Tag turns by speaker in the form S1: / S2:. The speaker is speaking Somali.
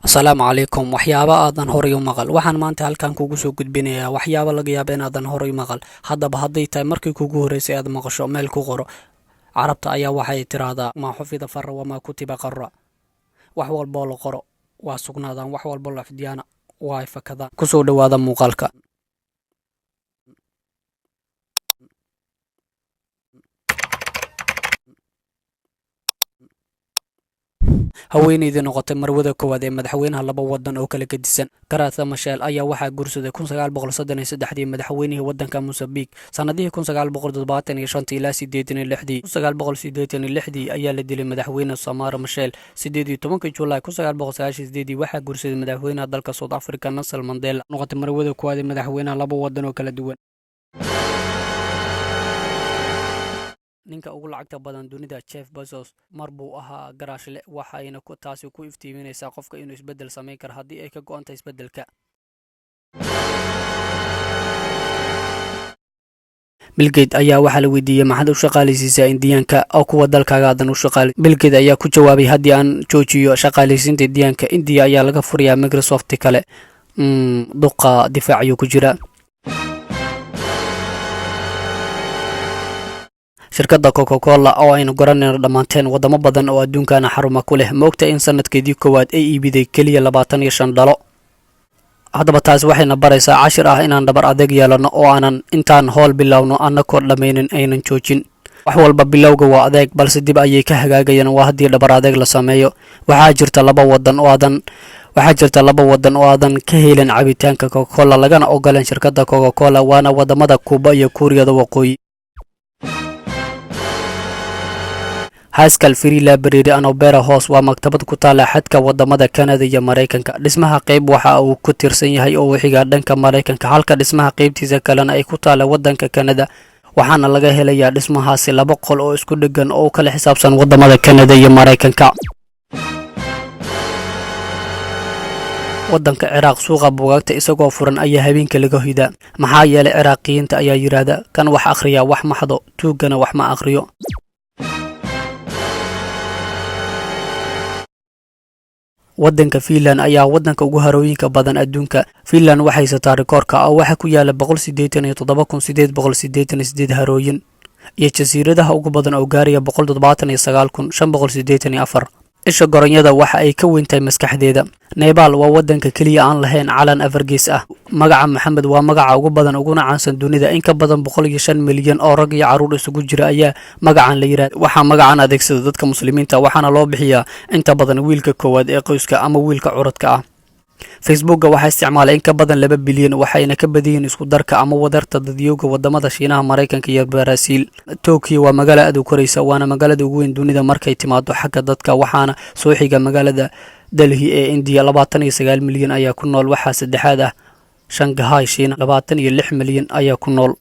S1: Asalaamu calaykum. Waxyaabo aadan horay u maqal waxaan maanta halkan kugu soo gudbinayaa, waxyaabo laga yaaba inaadan horay maqal. Haddaba hadday tahay markii kugu horreysay aad maqasho, meel ku qoro. Carabta ayaa waxay tiraahdaa: "Maa xufida fara wamaa kutiba qara." Wax walboo la qoro waa sugnaadaan, wax walboo la xifdiyaana waa ay fakadaan. Kusoo dhowaada muuqaalka. Haweeneydii noqotay marwada koowaad ee madaxweynaha laba wadan oo kala gedisan, Graça Machel, ayaa waxaa guursaday 1933-dii madaxweynihii wadanka Mosambik. Sanadihii 1975-tii ilaa 86-dii, 1986-dii ayaa la dilay madaxweyne Samora Machel. 18-kii Julaay 1998-dii waxaa guursaday madaxweynaha dalka South Africa, Nelson Mandela. Noqotay marwada koowaad ee madaxweynaha laba wadan oo kala duwan. Ninka ugu lacagta badan dunida, Jeff Bezos, mar buu ahaa garaashle, waxayna taasi ku iftiiminaysaa qofka inuu isbeddel samayn karo haddii ay ka go'an tahay isbeddelka. Bill Gates ayaa waxaa la weydiiyey: "Maxaad u shaqaalaysiisaa Indiyaanka oo kuwa dalkaaga aadan u shaqaali?" Bill Gates ayaa ku jawaabay: "Haddii aan joojiyo shaqaalaysiinta Indiyaanka, Indiya ayaa laga furayaa Microsoft kale." Duqa difaac ayuu ku jiraa. Shirkadda Coca Cola oo aynu garanayno dhammaanteen, waddamo badan oo adduunkana xaruma ku leh, ma ogta in sanadkeedii koowaad ay iibiday keliya 25 dhalo? Haddaba taasi waxayna baraysaa cashir ah inaan dhabar adeeg yeelano oo aanan intaan howl bilowno annakoo dhammaynin aynan joojin. Wax walba bilowga waa adeeg, balse dib ayay ka hagaagayaan, waa haddii dhabar adeeg la sameeyo. Waxaa jirta laba wadan oo aadan ka helin cabitaanka Coca Cola, lagana ogoleen shirkadda Coca Cola, waana wadamada Kuuba iyo Kuuriyada Waqooyi. Haskell Free Library and Opera House waa maktabad ku taala xadka wadamada Canada iyo Maraykanka. Dhismaha qayb waxa uu ku tirsan yahay oo xiga dhanka Maraykanka, halka dhismaha qaybtiisa kalena ay ku taala wadanka Canada. Waxaana laga helayaa dhismahaasi laba qol oo isku dhegan oo u kala xisaabsan wadamada Canada iyo Maraykanka. Wadanka Ciraaq, suuqa buugaagta isagoo furan ayaa habeenka laga hoydaa, maxaa yeelay Ciraaqiyiinta ayaa yidhaahda: "Kan wax akhriyaa wax maxdo, tuugana wax ma akhriyo." Wadanka Finland ayaa wadanka ugu harooyinka badan adduunka. Finland waxay haysataa rikoorka oo waxaa ku yaala 187,888 harooyin iyo jasiiradaha ugu badan oo gaaraya 179,584. Isha goronyada waxa ay ka weyn tahay maskaxdeeda. Nebaal waa wadanka keliya aan lahayn calan afargees ah. Magaca Maxamed waa magaca ugu badan uguna caansan dunida. In ka badan 105 milyan oo rag iyo carruur isugu jira ayaa magacan la yidhahda. Waxaa magacan adeegsada dadka Muslimiinta, waxaana loo bixiyaa inta badan wiilka koowaad ee qoyska ama wiilka curadka ah. Facebooka waxaa isticmaalay in ka badan 2 bilyan, waxayna ka badiyiin isku darka ama wadarta dadyooga wadamada Shiinaha, Maraykanka iyo Baraaziil. Tokyo waa magaalo aad u koraysa, waana magaalada ugu weyn dunida markay timaado xagga dadka, waxaana soo xiga magaalada Delhi ee Indiya, 29 milyan ayaa ku nool. Waxaa saddexaad ah Shangahay, Shiina, 26 milyan ayaa ku nool.